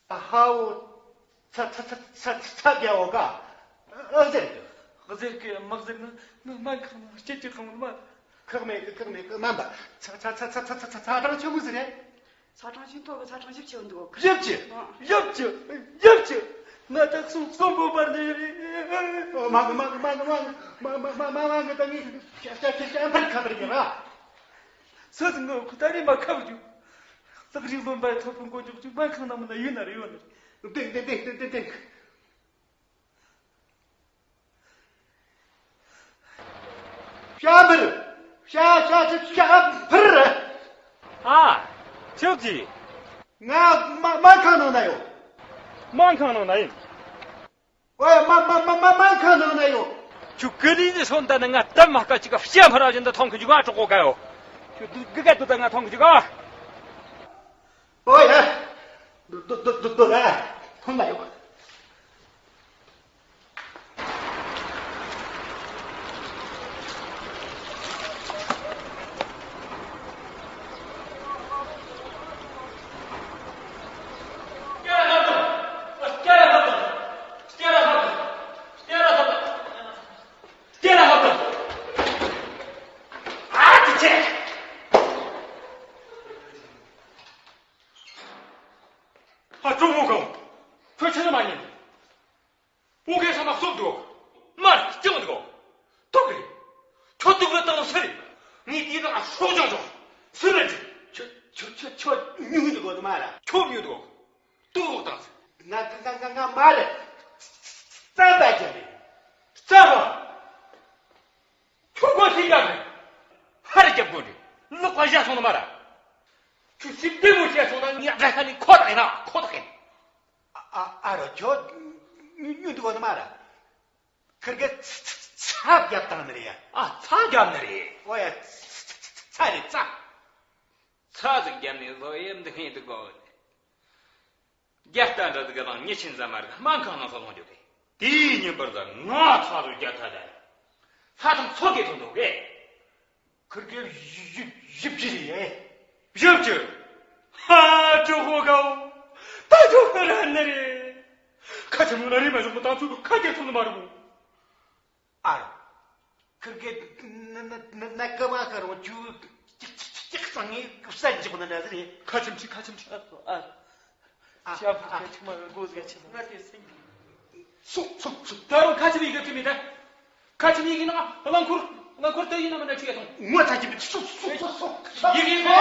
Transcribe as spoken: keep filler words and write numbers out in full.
ཧའོ། ཚ་ཚ་ཚ་ཚ་ཚ་རྒྱ་འོ་ཀ་ཨ་ཟེར་གི། ཨ་ཟེར་གི་མ་ཟེར་ན་ནི་སྨན་ཁང་ནང་སྐྱིད་ཀྱི་ཁང་མ། ཁག་མེད་གི་ཁག་མེད་གི་སྨན་པ། ཚ་ཚ་ཚ་ཚ་ཚ་ཚ་ཚ་ཚ་གྲངས་ཆི་མོ་ཟིག་རེད། ཚ་གྲངས་ཤིང་ཐོག་གི་ཚ་གྲངས་བཞི་བཅུ་འདུག་བཞི་བཅུ། བཞི་བཅུ། ང་ད་གསུམ་གསུམ་པོ་བར་ནས་རེད། མ་གི་མ་གི་མ་གི་མ་གི་མ་མ་མ་མ་གི་ད་ངས་ཤ་ཤ་ཤ་ཤ་འཕར་ཁ་པར་གི་ར། སུ་ཟིག་ངོ་ཁུ་ད་རེ་མ་ཁབ་རྒྱུ། ལག་རིག་ལོན་པའི་ཐོབ་ཕུན་གོ་འཇོག་རྒྱུ་སྨན་ཁང་ནང་མི་ན་ཡོད་ན་རེ་ཡོད་ན་རེ། ཏེང་ཏེང་ཏེང་ཏེང་ཏེང་། ཤ་འཕུར། ཤ་ཤ་ཤ་ཤ་འཕུར། ཨ། ཁྱོད་ཀྱིས། ང་མ་སྨན་ཁང་ནང་ན་ཡོད། སྨན་ཁང་ནང་ན་ཡིན། ཨོའི་མ་མ་མ་མ་སྨན་ཁང་ནང་ན་ཡོད། ཁྱོད་ཀི་ལི་ནི་སོང་ད་ནི་ང་དམ་མ་དཀའ་ཅིག་ཤ་འཕུར་བཞིན་དུ་མཐོང་གི་འཇུག་ང་གྲོགས་པོ་ག་ཡོད། ཁྱོད་དུ་གི་ག་དུ་ད་ང་མཐོང་གི་འཇུག་ཨ། ཨོ་ཡ། དོ་དོ་དོ་དོ་ལ་ཐོན་ལ་ཡོད། ཨ་ཀྲུང་མོ་ཁོང་། ཁྱོད་ཆི་ཟིག་མ་ཉན། དཔུང་གའི་ས་མ་སོབ་འདུག་དམར་རྐྱང་འདུག་ཐུག་གི། ཁྱོད་ཐུག་གི་བཏང་ཟེར། ངས་དེའི་ནང་སྲོག་ཆགས་ཆོག་སུ་རེད། ཁྱོད་ཁྱོད་ཁྱོད་ཁྱོད་ཉུང་འདུག་གོ་དམར་ར། ཁྱོད་ཉུང་འདུག་ཏུ་ལོག་བཏང་ཟེར། ང་ང་ང་ང་ང་མ་རེད། རྩམ་པ་ཅན་རེད། རྩམ་པ། ཁྱོད་གོ་ཤེས་ཀྱང་རེད། ཧར་རྒྱབ་དགོས་རེད། ལོག་པ་བཞག་སོང་ནི་མ་ར། ཁྱོད་སེམས་བདེ་མོ་བྱས་སོང་ན་ངས་དགྲ་ཤ་ནི་ཁོ་ཐག་ཡིན་ན་ཁོ་ཐག་ཡིན། ཨ་ཨ་ཨ་རོ་ཁྱོད་ཉུ་ཉུ་འདུག་གོ་ནི་མ་ར། ཁིར་གེ་ཚ་ཚ་ཚ་རྒྱབ་བཏང་ནི་རེད་ཡ། ཨ་ཚ་རྒྱབ་ནི་རེད། ཨོ་ཡ་ཚ་ཚ་ཚ་རེད་ཚ། ཚ་ཟིག་རྒྱབ་ནི་ལོ་ཡེ་འདི་ངས་འདི་གོ་ནི། རྒྱ་རྟ་འདྲ་ཟིག་དང་ཉི་ཆེན་ཟ་མ་རིག་སྨན་ཁང་ནང་སོང་ལོང་རྒྱུ་རེད། དེའི་ཉིན་པར་ཟ་ང་ཚ་རུ་རྒྱ་ཐ་ད་རེད། ཚ་དང་ཚོ་གེ་ཐོན་འདུག་གས། ཁིར་གེ་བཞི་བཞི་བཞི་བཞི་རེད། བཞི་བཅུ། ཧ་གྲོགས་པོ་གའོ། ད་ཆོག་ག་ར་ནི་རེད། ཁ་ཆེ་མོ་ན་རེ་མ་བཞག་པ་དང་ཚུ་ཁ་གེ་ཐོན་ནི་མ་རེད་མོ། ཨ་རོ། ཁིར་གེ་ན་ན་ན་ན་ཀ་མ་ཁ་རོང་ཅུ་ཅིག་ཅིག་ཅིག་ཅིག་ཚང་ངི་བསད་འཇིག་ན་འདྲ་ཟེར་རེད། ཁ་ཆེམ་ཆི་ཁ་ཆེམ་ཆི། ཨ་ཨ། ཨ་ཤ་ཕ་ཨ། ཁ་ཆི་མ་གོ་ཟེར་ཆི་ན་ང་དེ་སེང་གི། སུ་སུ་སུ། ད་རུང་ཁ་ཆེམ་ཡི་གེ་ཁྲི་མི་ད། ཁ་ཆེམ་ཡི་གེ་ན་རླངས་འཁོར་རླངས་འཁོར་ད་ཡིན་ན་མ་ན་ཆུ་ཡ་ཐོང་། ངོ་ཚ་ཆེམ་སུ་སུ་སུ་སུ། ཡི་གེ་གོ།